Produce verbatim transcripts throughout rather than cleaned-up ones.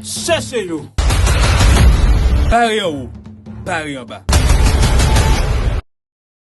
Chèche yo. Bare anwo, bare anba.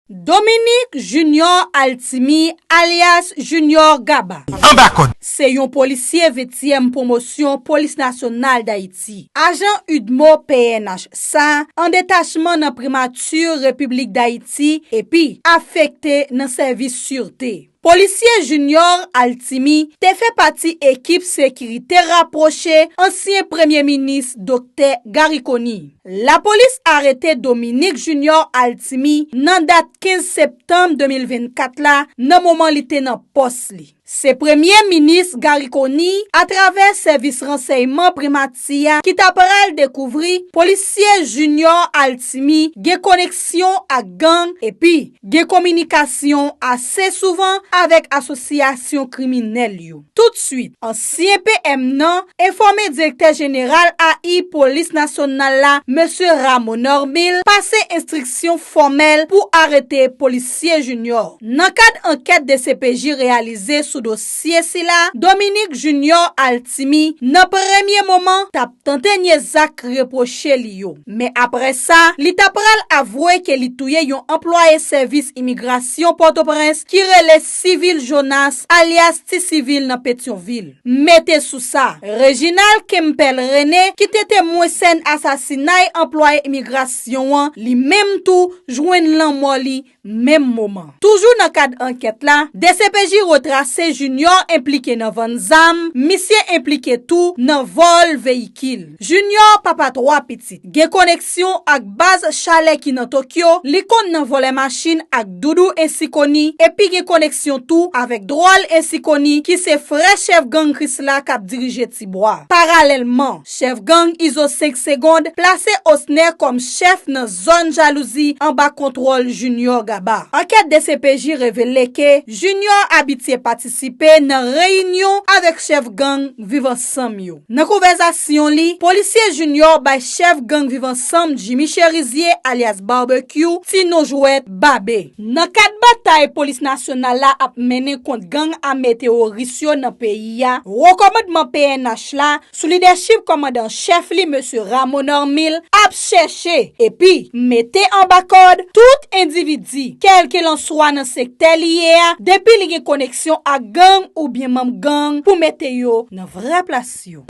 Dominique Junior Altimi, alyas Junior Gaba, anba kòd, se yon polisye ventyèm pwomosyon Polis Nasyonal Dayiti, ajan UDMO P N H sa, an detachman nan Primati Repiblik Dayiti epi afekte nan sèvis sirte. Polisye Junior Altimi te fè pati ekip sekirite rapwoche ansyen Premye Minis Doktè Garry Conille. Lapolis arete Dominique Junior Altimi nan dat kenz septanm de mil vennkat la, nan moman li te nan pòs li. Se Premye Minis Garry Conille, atravè sèvis ransèyman Primati a, ki ta pral dekouvri polisye Junior Altimi gen koneksyon ak gang epi gen kominikasyon ase souvan avèk asosyasyon kriminèl yo. Toutswit, ansyen P M nan enfòme Direktè Jeneral A I Polis Nasyonal la, Mesye Ramo Normil, pase enstriksyon fòmèl pou arete polisye Junior. Nan kad ankèt D C P J reyalize sou dosye sila, Dominique Junior Altimi, nan premye moman, t ap tante nye zak repwoche li yo. Men apre sa, li ta pral avwe ke li touye yon anplwaye sèvis imigrasyon Pòtoprens ki rele Civil Jonas, alyas Ti Sivil nan Petyonvil. Mete sou sa, Reginald Kempel René, ki te temwen sèn asasinay anplwaye imigrasyon an, li menm tou jwenn lanmò li menm moman. Toujou nan kad ankèt la, D C P J retrase Junior enplike nan vann zam, misye enplike tou nan vòl veyikil. Junior, papa twa pitit, gen koneksyon ak baz Chalè ki nan Tokyo, li konn nan vòlè machin ak Doudou Ensikoni, epi gen koneksyon tou avèk dwòl Ensikoni ki se frè chèf gang Krisla k ap dirije Tibwa. Paralèlman, chèf gang Izo senk Segond plase Osner kòm chèf nan zòn Jalouzi anba kontwòl Junior Gaba. Ankèt D C P J revele ke Junior abitye patisipe nan reyinyon avèk chèf gang Viv Ansanm yo. Nan konvèsasyon li, polisye Junior bay chèf gang Viv Ansanm Jimmy Cherizier alyas Barbecue, ti non jwèt Babe. Nan kad batay polis nasyonal la ap mennen kont gang ame teworis yo nan peyi a, wo kòmandman P N H la, sou lidèchip kòmandan chèf li, Mesye Ramo Normil, ap chèche epi mete anba kòd tout endividi, kèlkelanswa nan sektè li ye a, depi li gen koneksyon ak gang oubyen manm gang, pou mete yo nan vrè plas yo.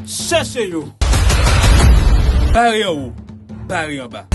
Chèche yo. Bare anwo, bare anba.